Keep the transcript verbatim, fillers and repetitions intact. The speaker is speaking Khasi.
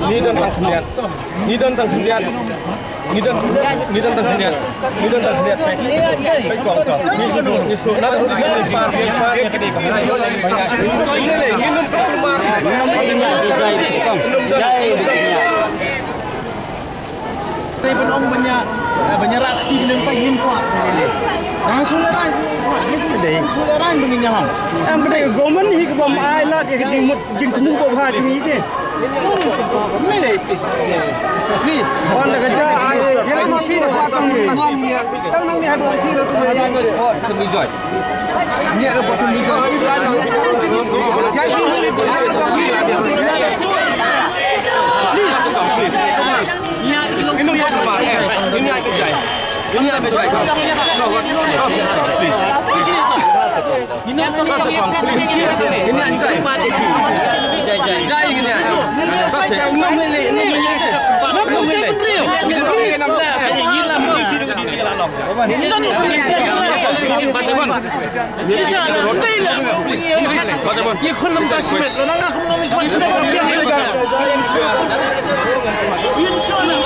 Ni don tang khyndiat. Ni don tang khyndiat. Ni don, ni don tang khyndiat. Ni don tang khyndiat. Peit, peit kong to. Ni su, ni su. Na don tang khyndiat. Ni nym pynmar. Jai. Tei ban ong ban ïa, eh, ban ïa rah kti ban ong tang ngin kwah. Nang shu lehrain, shu lehrain ban ngin ïa ham. Em, ba dei ka government hi ka bym ai lad ïa ka jingmut jingthmu ba bha jong ngi te. Me lei, please. Please. Wan da ka ja ai. Ïa ka si da sa tang ni. Tang nang ni ha dong ki da tu me. Ïa ka support to me joy. Shisha, dei la. Ye khun nam ta shimet, la nga khun nam khun shimet. Ye shona.